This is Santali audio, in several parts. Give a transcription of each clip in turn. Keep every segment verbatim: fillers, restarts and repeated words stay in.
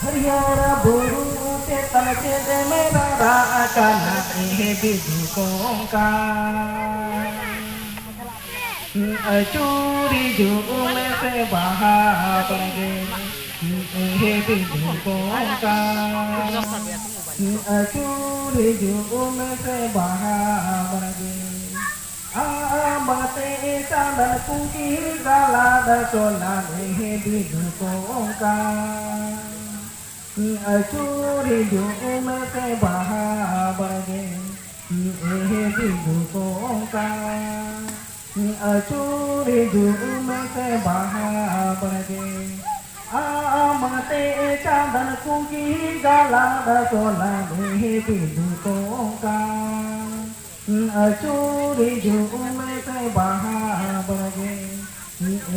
ᱦᱟᱹᱨᱭᱟᱹᱲ ᱵᱩᱨᱩ ᱪᱮᱛᱟᱱ ᱪᱮᱫ ᱮᱢ ᱨᱟᱨᱟᱜ ᱠᱟᱱᱟ, ᱮ ᱵᱤᱫᱩ ᱠᱚᱝᱠᱟ? ᱟᱹᱪᱩᱨ ᱦᱤᱡᱩᱜ ᱢᱮᱥᱮ ᱵᱟᱦᱟ ᱵᱟᱲᱜᱮ, ᱮ ᱵᱤᱫᱩ ᱠᱚᱝᱠᱟ᱾ ᱟᱹᱪᱩᱨ ᱦᱤᱡᱩᱜ ᱢᱮᱥᱮ ᱵᱟᱦᱟ ᱵᱟᱲᱜᱮ, ᱟᱢ ᱵᱟᱛᱮ ᱪᱟᱸᱫᱟᱱ ᱠᱩᱠᱤ ᱜᱟᱞᱟᱫ ᱥᱚᱞᱟᱫ, ᱮ ᱵᱤᱫᱩ ᱠᱚᱝᱠᱟ᱾ ᱟᱹᱪᱩᱨ ᱦᱤᱡᱩᱜ ᱢᱮᱥᱮ ᱵᱟᱦᱟ ᱵᱟᱲᱜᱮ, ᱮ ᱵᱤᱫᱩ ᱠᱚᱝᱠᱟ᱾ ᱟᱹᱪᱩᱨ ᱦᱤᱡᱩᱜ ᱢᱮᱥᱮ ᱵᱟᱦᱟ ᱵᱟᱲᱜᱮ, ᱟᱢ ᱛᱮ ᱪᱟᱸᱫᱟᱱ ᱠᱩᱠᱤ ᱜᱟᱞᱟᱫ ᱥᱚᱞᱟᱫ, ᱮ ᱵᱤᱫᱩ ᱠᱚᱝᱠᱟ᱾ ᱟᱹᱪᱩᱨ ᱦᱤᱡᱩᱜ ᱢᱮᱥᱮ ᱵᱟᱦᱟ ᱵᱟᱲᱜᱮ,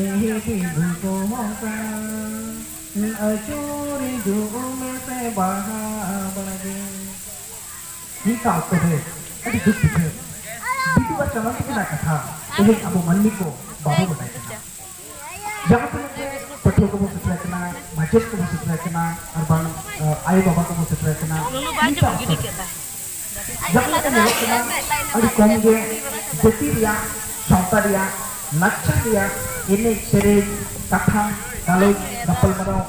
ᱮ ᱵᱤᱫᱩ ᱠᱚᱝᱠᱟ᱾ ᱟᱹᱪᱩᱨ ᱦᱤᱡᱩᱜ ᱢᱮᱥᱮ ᱵᱟᱦᱟ ᱵᱟᱲᱜᱮ᱾ ᱱᱤᱛᱟᱜ ᱚᱠᱛᱚ ᱨᱮ ᱟᱹᱰᱤ ᱫᱩᱠ ᱵᱩᱡᱷᱟᱹᱜ, ᱵᱤᱫᱩ ᱟᱨ ᱪᱟᱸᱫᱟᱱ ᱛᱟᱹᱠᱤᱱᱟᱜ ᱠᱟᱛᱷᱟ ᱛᱮᱦᱮᱧ ᱟᱵᱚ ᱢᱟᱹᱱᱢᱤ ᱠᱚ ᱵᱟᱵᱚ ᱵᱟᱰᱟᱭ ᱠᱟᱱᱟ᱾ ᱡᱟᱦᱟᱸ ᱛᱤᱱᱟᱹᱜ ᱜᱮ ᱯᱟᱹᱴᱷᱩᱣᱟᱹ ᱠᱚᱵᱚ ᱥᱮᱴᱮᱨ ᱠᱟᱱᱟ, ᱢᱟᱪᱮᱫ ᱠᱚᱵᱚ ᱥᱮᱴᱮᱨ ᱠᱟᱱᱟ, ᱟᱨ ᱵᱟᱝ, ᱟᱭᱳ ᱵᱟᱵᱟ ᱠᱚᱵᱚ ᱥᱮᱴᱮᱨ ᱠᱟᱱᱟ, ᱱᱤᱛᱟᱜ ᱚᱠᱛᱚ ᱨᱮ ᱡᱟᱦᱟᱸ ᱞᱮᱠᱟ ᱧᱮᱞᱚᱜ ᱠᱟᱱᱟ, ᱟᱹᱰᱤ ᱠᱚᱢ ᱜᱮ ᱡᱟᱹᱛᱤ ᱨᱮᱭᱟᱜ, ᱥᱟᱶᱛᱟ ᱨᱮᱭᱟᱜ, ᱞᱟᱠᱪᱟᱨ ᱨᱮᱭᱟᱜ ᱮᱱᱮᱡ ᱥᱮᱨᱮᱧ, ᱠᱟᱛᱷᱟ, ᱜᱟᱞᱚᱪ, ᱜᱟᱯᱟᱞᱢᱟᱨᱟᱣ,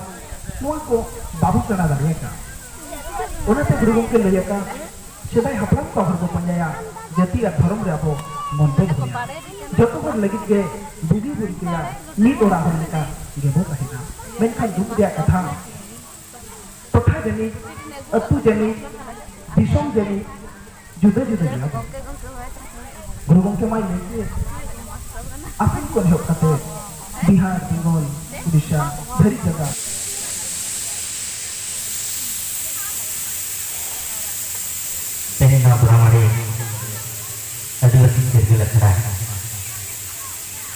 ᱱᱚᱣᱟ ᱠᱚ ᱵᱟᱵᱚ ᱥᱮᱬᱟ ᱫᱟᱲᱮᱭᱟᱜ ᱠᱟᱱᱟ᱾ ᱚᱱᱟᱛᱮ ᱜᱩᱨᱩ ᱜᱚᱢᱠᱮ ᱞᱟᱹᱭ ᱟᱠᱟᱫ, ᱥᱮᱫᱟᱭ ᱦᱟᱯᱲᱟᱢ ᱠᱚᱣᱟᱜ ᱦᱚᱨ ᱵᱚ ᱯᱟᱸᱡᱟᱭᱟ, ᱡᱟᱹᱛᱤ ᱟᱨ ᱫᱷᱚᱨᱚᱢ ᱨᱮ ᱟᱵᱚ ᱢᱚᱱ ᱵᱚ ᱫᱚᱦᱚᱭᱟ᱾ ᱡᱚᱛᱚ ᱦᱚᱲ ᱞᱟᱹᱜᱤᱫ ᱜᱮ ᱵᱩᱜᱤ ᱵᱚ ᱨᱤᱠᱟᱹᱭᱟ, ᱢᱤᱫ ᱚᱲᱟᱜ ᱦᱚᱲ ᱞᱮᱠᱟ ᱜᱮᱵᱚ ᱛᱟᱦᱮᱱᱟ᱾ ᱢᱮᱱᱠᱷᱟᱱ ᱫᱩᱠ ᱨᱮᱭᱟᱜ ᱠᱟᱛᱷᱟ, ᱴᱚᱴᱷᱟ ᱡᱟᱹᱱᱤᱡ, ᱟᱹᱛᱩ ᱡᱟᱹᱱᱤᱡ, ᱫᱤᱥᱚᱢ ᱡᱟᱹᱱᱤᱡ ᱡᱩᱫᱟᱹ ᱡᱩᱫᱟᱹ ᱜᱮᱭᱟ ᱵᱚᱱ᱾ ᱜᱩᱨᱩ ᱜᱚᱢᱠᱮ ᱢᱟᱭ ᱞᱟᱹᱭ ᱠᱮᱫ, ᱟᱥᱟᱢ ᱠᱷᱚᱱ ᱮᱦᱚᱵ ᱠᱟᱛᱮ ᱵᱤᱦᱟᱨ, ᱵᱮᱝᱜᱚᱞ, ᱩᱰᱤᱥᱟ ᱫᱷᱟᱹᱨᱤᱡ ᱡᱟᱭᱜᱟ᱾ ᱛᱮᱦᱮᱧ ᱱᱚᱣᱟ ᱜᱚᱲᱟᱢᱟᱹᱲᱤ ᱟᱹᱫᱤᱵᱟᱹᱥᱤ ᱪᱤᱨᱜᱟᱹᱞ ᱟᱠᱷᱲᱟ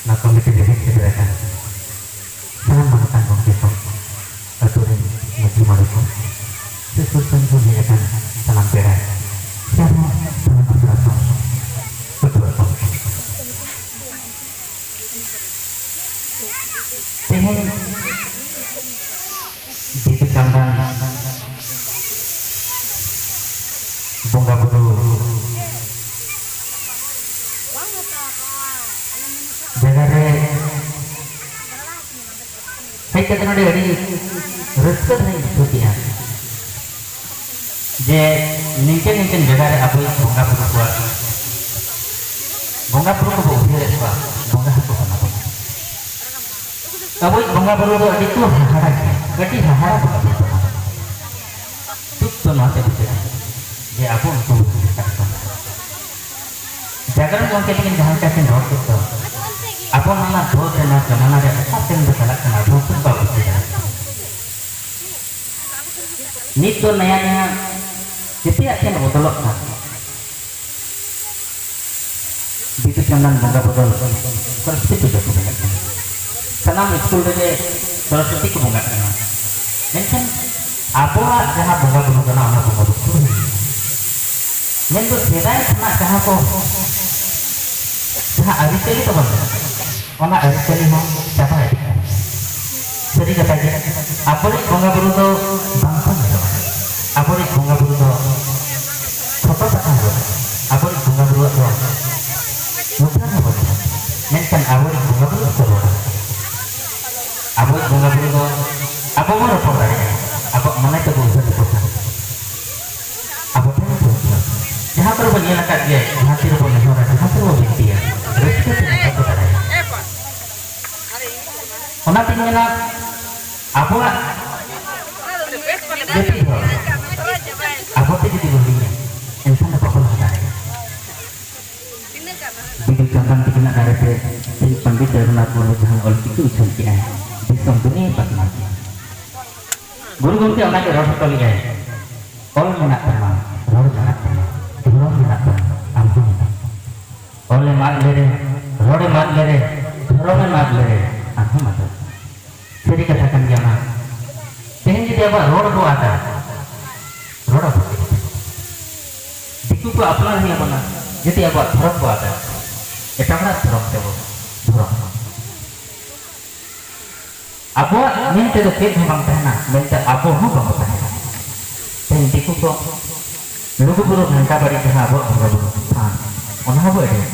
ᱱᱚᱣᱟ ᱠᱚᱢᱤᱴᱤ ᱨᱮ ᱦᱮᱡ ᱥᱮᱴᱮᱨ ᱟᱠᱟᱱ ᱥᱟᱱᱟᱢ ᱢᱟᱱᱚᱛᱟᱱ ᱜᱚᱢᱠᱮ ᱠᱚ, ᱟᱹᱛᱩ ᱨᱮᱱ ᱢᱟᱹᱡᱷᱤ ᱢᱚᱬᱮ ᱠᱚ, ᱥᱮ ᱥᱩᱨ ᱥᱟᱺᱜᱤᱧ ᱠᱷᱚᱱ ᱦᱮᱡ ᱟᱠᱟᱱ ᱥᱟᱱᱟᱢ ᱯᱮᱲᱟ, ᱥᱮ ᱟᱨᱦᱚᱸ ᱥᱟᱱᱟᱢ ᱟᱥᱲᱟ ᱥᱟᱶ ᱯᱟᱹᱴᱷᱩᱣᱟᱹ ᱠᱚ᱾ ᱛᱮᱦᱮᱧ ᱵᱤᱫᱩ ᱵᱚᱸᱜᱟ ᱵᱩᱨᱩ ᱡᱟᱭᱜᱟ ᱨᱮ ᱦᱮᱡ ᱠᱟᱛᱮ ᱱᱚᱰᱮ ᱟᱹᱰᱤ ᱨᱟᱹᱥᱠᱟᱹ ᱫᱷᱟᱨᱟᱧ ᱵᱩᱡᱷᱟᱹᱣ ᱠᱮᱜᱼᱟ ᱡᱮ ᱱᱤᱝᱠᱟᱹ ᱱᱤᱝᱠᱟᱹᱱ ᱡᱟᱭᱜᱟ ᱨᱮ ᱟᱵᱚᱭᱤᱡ ᱵᱚᱸᱜᱟ ᱵᱩᱨᱩ ᱠᱚᱣᱟᱜ ᱵᱚᱸᱜᱟ ᱵᱩᱨᱩ ᱠᱚᱵᱚ ᱩᱭᱦᱟᱹᱨᱮᱫ ᱠᱚᱣᱟ, ᱵᱚᱸᱜᱟ ᱦᱚᱸᱠᱚ ᱠᱟᱱᱟ ᱵᱚᱱ᱾ ᱟᱵᱚᱭᱤᱡ ᱵᱚᱸᱜᱟ ᱵᱩᱨᱩ ᱫᱚ ᱟᱹᱰᱤ ᱠᱚ ᱦᱟᱦᱟᱲᱟ ᱜᱮᱭᱟ, ᱟᱹᱰᱤ ᱦᱟᱦᱟᱲᱟ ᱵᱚᱸᱜᱟ ᱵᱩᱨᱩ ᱠᱟᱱᱟ ᱵᱚᱱ᱾ ᱫᱩᱠ ᱫᱚ ᱱᱚᱣᱟ ᱛᱮ ᱵᱩᱡᱷᱟᱹᱜᱼᱟ ᱡᱮ ᱟᱵᱚ ᱩᱱᱠᱩ ᱵᱚᱱ ᱦᱟᱦᱟᱲᱟ ᱠᱟᱱᱟ᱾ ᱡᱟᱜᱽᱨᱚᱱ ᱜᱚᱢᱠᱮ ᱛᱟᱹᱠᱤᱱ ᱡᱟᱦᱟᱸ ᱞᱮᱠᱟ ᱠᱤᱱ ᱨᱚᱲ ᱠᱮᱫ ᱫᱚ, ᱟᱵᱚ ᱱᱚᱣᱟ ᱫᱷᱚᱨ ᱨᱮ, ᱱᱚᱣᱟ ᱡᱚᱢᱟᱱᱟ ᱨᱮ ᱚᱠᱟ ᱥᱮᱱ ᱵᱚ ᱪᱟᱞᱟᱜ ᱠᱟᱱᱟ, ᱟᱵᱚ ᱦᱚᱸ ᱵᱟᱵᱚ ᱵᱩᱡᱷᱟᱹᱣ ᱫᱟᱲᱮᱭᱟᱜ ᱠᱟᱱᱟ᱾ ᱱᱤᱛ ᱫᱚ ᱱᱟᱭᱟ ᱱᱟᱭᱟ ᱡᱮᱛᱮᱭᱟᱜ ᱴᱷᱮᱱ ᱵᱚᱫᱚᱞᱚᱜ ᱠᱟᱱᱟ᱾ ᱵᱤᱫᱩ ᱪᱟᱸᱫᱟᱱ ᱵᱚᱸᱜᱟ ᱵᱚᱫᱚᱞ ᱥᱚᱨᱚᱥᱚᱛᱤ ᱯᱩᱡᱟᱹ ᱠᱚ ᱵᱚᱸᱜᱟᱜ ᱠᱟᱱᱟ᱾ ᱥᱟᱱᱟᱢ ᱥᱠᱩᱞ ᱨᱮᱜᱮ ᱥᱚᱨᱚᱥᱚᱛᱤ ᱠᱚ ᱵᱚᱸᱜᱟᱜ ᱠᱟᱱᱟ᱾ ᱢᱮᱱᱠᱷᱟᱱ ᱟᱵᱚᱣᱟᱜ ᱡᱟᱦᱟᱸ ᱵᱚᱸᱜᱟ ᱵᱩᱨᱩ ᱠᱟᱱᱟ, ᱚᱱᱟ ᱵᱚᱸᱜᱟ ᱵᱩᱨᱩ ᱠᱚ ᱦᱩᱭᱩᱜ ᱠᱟᱱᱟ᱾ ᱢᱮᱱᱫᱚ ᱥᱮᱫᱟᱭ ᱠᱷᱚᱱᱟᱜ ᱡᱟᱦᱟᱸ ᱠᱚ, ᱡᱟᱦᱟᱸ ᱟᱹᱨᱤᱪᱟᱹᱞᱤ ᱛᱟᱵᱚᱱ ᱢᱮᱱᱟᱜᱼᱟ, ᱚᱱᱟ ᱟᱹᱨᱤᱪᱟᱹᱞᱤ ᱦᱚᱸ ᱪᱟᱵᱟ ᱤᱫᱤᱜ ᱠᱟᱱᱟ᱾ ᱥᱟᱹᱨᱤ ᱠᱟᱛᱷᱟ ᱜᱮ, ᱟᱵᱚᱨᱮᱱ ᱵᱚᱸᱜᱟ ᱵᱩᱨᱩ ᱫᱚ ᱵᱟᱝ ᱠᱚ ᱧᱮᱞᱚᱜᱼᱟ᱾ ᱟᱵᱚᱨᱮᱱ ᱵᱚᱸᱜᱟ ᱵᱩᱨᱩ ᱫᱚ ᱯᱷᱳᱴᱳ ᱯᱟᱛᱟ ᱦᱚᱸ ᱵᱟᱹᱱᱩᱜᱼᱟ᱾ ᱟᱵᱚᱨᱮᱱ ᱵᱚᱸᱜᱟ ᱵᱩᱨᱩᱣᱟᱜ ᱫᱚ ᱢᱩᱴᱷᱟᱹᱱ ᱦᱚᱸ ᱵᱟᱹᱱᱩᱜᱼᱟ᱾ ᱢᱮᱱᱠᱷᱟᱱ ᱟᱵᱚᱨᱮᱱ ᱵᱚᱸᱜᱟ ᱵᱩᱨᱩ ᱫᱚᱠᱚ ᱨᱚᱲᱟ᱾ ᱟᱵᱚᱨᱮᱱ ᱵᱚᱸᱜᱟ ᱵᱩᱨᱩ ᱫᱚ ᱟᱵᱚ ᱵᱚᱱ ᱨᱚᱯᱚᱲ ᱫᱟᱲᱮᱭᱟᱜᱼᱟ, ᱟᱵᱚᱣᱟᱜ ᱢᱚᱱᱮ ᱛᱮᱵᱚ ᱩᱭᱦᱟᱹᱨ ᱞᱮᱠᱚ ᱠᱷᱟᱱ᱾ ᱟᱵᱚ ᱴᱷᱮᱱ ᱠᱚ ᱦᱤᱡᱩᱜᱼᱟ᱾ ᱡᱟᱦᱟᱸ ᱠᱚᱨᱮ ᱵᱚᱱ ᱧᱮᱞ ᱟᱠᱟᱫ ᱜᱮᱭᱟ, ᱡᱟᱦᱟᱸ ᱛᱤ ᱨᱮᱵᱚᱱ ᱱᱮᱦᱚᱨᱟ, ᱡᱟᱦᱟᱸ ᱠᱚᱨᱮ ᱵᱚᱱ ᱵᱤᱱᱛᱤᱭᱟ, ᱨᱟᱹᱥᱠᱟᱹ ᱛᱮ ᱱᱚᱝᱠᱟ ᱠᱚ ᱫᱟᱨᱟᱭᱟ᱾ ᱚᱱᱟᱛᱤᱧ ᱢᱮᱱᱟ, ᱟᱵᱚᱣᱟᱜ ᱡᱟᱹᱛᱤ ᱦᱚᱲ ᱟᱵᱚ ᱛᱮ ᱡᱩᱫᱤ ᱵᱚᱱ ᱦᱤᱲᱤᱧᱟ, ᱮᱱᱠᱷᱟᱱ ᱫᱚ ᱵᱟᱵᱚᱱ ᱞᱟᱦᱟ ᱫᱟᱲᱮᱭᱟᱜᱼᱟ᱾ ᱵᱤᱫᱩ ᱪᱟᱸᱫᱟᱱ ᱛᱤᱠᱤᱱᱟᱜ ᱫᱟᱲᱮ ᱛᱮ ᱛᱮᱦᱮᱧ ᱯᱚᱱᱰᱤᱛ ᱨᱚᱜᱷᱩᱱᱟᱛᱷ ᱢᱩᱨᱢᱩ ᱡᱟᱦᱟᱸ ᱚᱞᱪᱤᱠᱤ ᱩᱪᱷᱟᱹᱱ ᱠᱮᱜᱼᱟᱭ, ᱫᱤᱥᱚᱢ ᱫᱩᱱᱤᱭᱟᱹᱭ ᱯᱟᱥᱱᱟᱣ ᱠᱮᱜᱼᱟ᱾ ᱜᱩᱨᱩ ᱜᱚᱢᱠᱮ ᱚᱱᱟ ᱜᱮ ᱨᱚᱲ ᱦᱚᱴᱚ ᱞᱮᱜᱼᱟᱭ, "ᱚᱞ ᱢᱮᱱᱟᱜ ᱛᱟᱢᱟ, ᱨᱚᱲ ᱢᱮᱱᱟᱜ ᱛᱟᱢᱟ, ᱫᱷᱚᱨᱚᱢ ᱢᱮᱱᱟᱜ ᱛᱟᱢᱟ, ᱟᱢ ᱦᱚᱸ ᱢᱮᱱᱟᱜ ᱛᱟᱢᱟ᱾ ᱚᱞ ᱮᱢ ᱟᱫ ᱞᱮᱨᱮ, ᱨᱚᱲ ᱮᱢ ᱟᱫ ᱞᱮᱨᱮ, ᱫᱷᱚᱨᱚᱢ ᱮᱢ ᱟᱫ ᱞᱮᱨᱮ, ᱟᱢ ᱦᱚᱸᱢ ᱟᱫᱚᱜ᱾" ᱥᱟᱹᱨᱤ ᱠᱟᱛᱷᱟ ᱠᱟᱱ ᱜᱮᱭᱟ ᱚᱱᱟ᱾ ᱛᱮᱦᱮᱧ ᱡᱩᱫᱤ ᱟᱵᱚᱣᱟᱜ ᱨᱚᱲ ᱵᱚ ᱟᱫᱟ, ᱨᱚᱲ ᱟᱵᱚ ᱪᱤᱠᱟᱹᱛᱮ? ᱫᱤᱠᱩ ᱠᱚ ᱟᱯᱱᱟᱨ ᱦᱩᱭ ᱟᱵᱚᱱᱟ᱾ ᱡᱩᱫᱤ ᱟᱵᱚᱣᱟᱜ ᱫᱷᱚᱨᱚᱢ ᱵᱚ ᱟᱫᱟ, ᱮᱴᱟᱜ ᱦᱚᱲᱟᱜ ᱫᱷᱚᱨᱚᱢ ᱛᱮᱵᱚ ᱫᱷᱚᱨᱚᱢ᱾ ᱟᱵᱚᱣᱟᱜ ᱢᱮᱱᱛᱮ ᱫᱚ ᱪᱮᱫ ᱦᱚᱸ ᱵᱟᱝ ᱛᱟᱦᱮᱱᱟ, ᱢᱮᱱᱛᱮ ᱟᱵᱚ ᱦᱚᱸ ᱵᱟᱵᱚ ᱛᱟᱦᱮᱱᱟ᱾ ᱛᱮᱦᱮᱧ ᱫᱤᱠᱩ ᱠᱚ ᱞᱩᱜᱩᱵᱩᱨᱩ ᱜᱷᱟᱱᱴᱟ ᱵᱟᱲᱤ ᱡᱟᱦᱟᱸ ᱟᱵᱚᱣᱟᱜ ᱵᱚᱸᱜᱟ ᱵᱩᱨᱩ ᱛᱷᱟᱱ, ᱚᱱᱟ ᱦᱚᱸᱵᱚ ᱮᱲᱮᱭᱮᱫ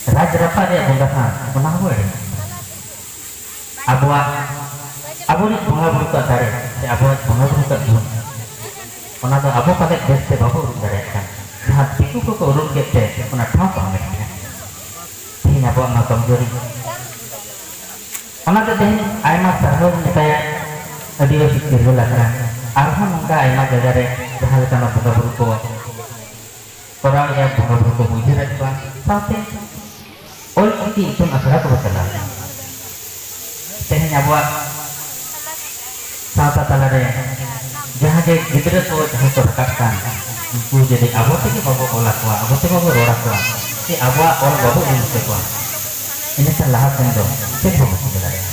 ᱠᱟᱱᱟ᱾ ᱨᱟᱡᱽ ᱨᱟᱯᱟᱜ ᱨᱮᱭᱟᱜ ᱵᱚᱸᱜᱟ ᱛᱷᱟᱱ, ᱚᱱᱟ ᱦᱚᱸᱵᱚ ᱮᱲᱮᱭᱮᱫ ᱠᱟᱱᱟ᱾ ᱟᱵᱚᱣᱟᱜ, ᱟᱵᱚᱨᱮᱱ ᱵᱚᱸᱜᱟ ᱵᱩᱨᱩ ᱠᱚᱣᱟᱜ ᱫᱟᱲᱮ ᱥᱮ ᱟᱵᱚᱣᱟᱜ ᱵᱚᱸᱜᱟ ᱵᱩᱨᱩ ᱠᱚᱣᱟᱜ ᱜᱩᱱ, ᱚᱱᱟ ᱫᱚ ᱟᱵᱚ ᱯᱟᱞᱮᱫ ᱵᱮᱥᱛᱮ ᱵᱟᱵᱚ ᱩᱨᱩᱢ ᱫᱟᱲᱮᱭᱟᱜ ᱠᱟᱱ, ᱡᱟᱦᱟᱸ ᱫᱤᱠᱩ ᱠᱚᱠᱚ ᱩᱨᱩᱢ ᱠᱮᱫ ᱛᱮ ᱚᱱᱟ ᱴᱷᱟᱶ ᱠᱚ ᱦᱟᱢᱮᱴ ᱠᱮᱫᱟ᱾ ᱛᱮᱦᱮᱧ ᱟᱵᱚᱣᱟᱜ ᱱᱚᱣᱟ ᱠᱚᱢᱡᱳᱨᱤ᱾ ᱚᱱᱟᱛᱮ ᱛᱮᱦᱮᱧ ᱟᱭᱢᱟ ᱥᱟᱨᱦᱟᱣ ᱤᱧ ᱢᱮᱛᱟᱭᱟ ᱟᱹᱫᱤᱵᱟᱹᱥᱤ ᱪᱤᱨᱜᱟᱹᱞ ᱟᱠᱷᱲᱟ, ᱟᱨᱦᱚᱸ ᱱᱚᱝᱠᱟ ᱟᱭᱢᱟ ᱡᱟᱭᱜᱟ ᱨᱮ ᱡᱟᱦᱟᱸ ᱞᱮᱠᱟᱱᱟᱜ ᱵᱚᱸᱜᱟ ᱵᱩᱨᱩ ᱠᱚ ᱠᱚᱨᱟᱣᱮᱫᱼᱟ, ᱵᱚᱸᱜᱟ ᱵᱩᱨᱩ ᱠᱚ ᱩᱭᱦᱟᱹᱨᱮᱫ ᱠᱚᱣᱟ, ᱥᱟᱶᱛᱮ ᱚᱞ ᱪᱤᱠᱤ ᱤᱛᱩᱱ ᱟᱥᱲᱟ ᱠᱚ ᱪᱟᱞᱟᱣᱮᱫᱼᱟ᱾ ᱛᱮᱦᱮᱧ ᱟᱵᱚᱣᱟᱜ ᱥᱟᱶᱛᱟ ᱛᱟᱞᱟᱨᱮ ᱡᱟᱦᱟᱸ ᱜᱮ ᱜᱤᱫᱽᱨᱟᱹ ᱠᱚ ᱡᱟᱦᱟᱸᱭ ᱠᱚ ᱨᱟᱠᱟᱵ ᱠᱟᱱ, ᱩᱱᱠᱩ ᱡᱩᱫᱤ ᱟᱵᱚ ᱛᱮᱜᱮ ᱵᱟᱵᱚ ᱚᱞ ᱟᱠᱚᱣᱟ, ᱟᱵᱚ ᱛᱮᱜᱮ ᱵᱟᱵᱚ ᱨᱚᱲ ᱟᱠᱚᱣᱟ, ᱥᱮ ᱟᱵᱚᱣᱟᱜ ᱚᱞ ᱵᱟᱵᱚ ᱩᱨᱩᱢ ᱦᱚᱪᱚ ᱠᱚᱣᱟ, ᱤᱱᱟᱹᱠᱷᱟᱱ ᱞᱟᱦᱟ ᱥᱮᱱ ᱫᱚ ᱪᱮᱫ ᱦᱚᱸ ᱵᱟᱵᱚ ᱪᱤᱠᱟᱹ ᱫᱟᱲᱮᱭᱟᱜᱼᱟ᱾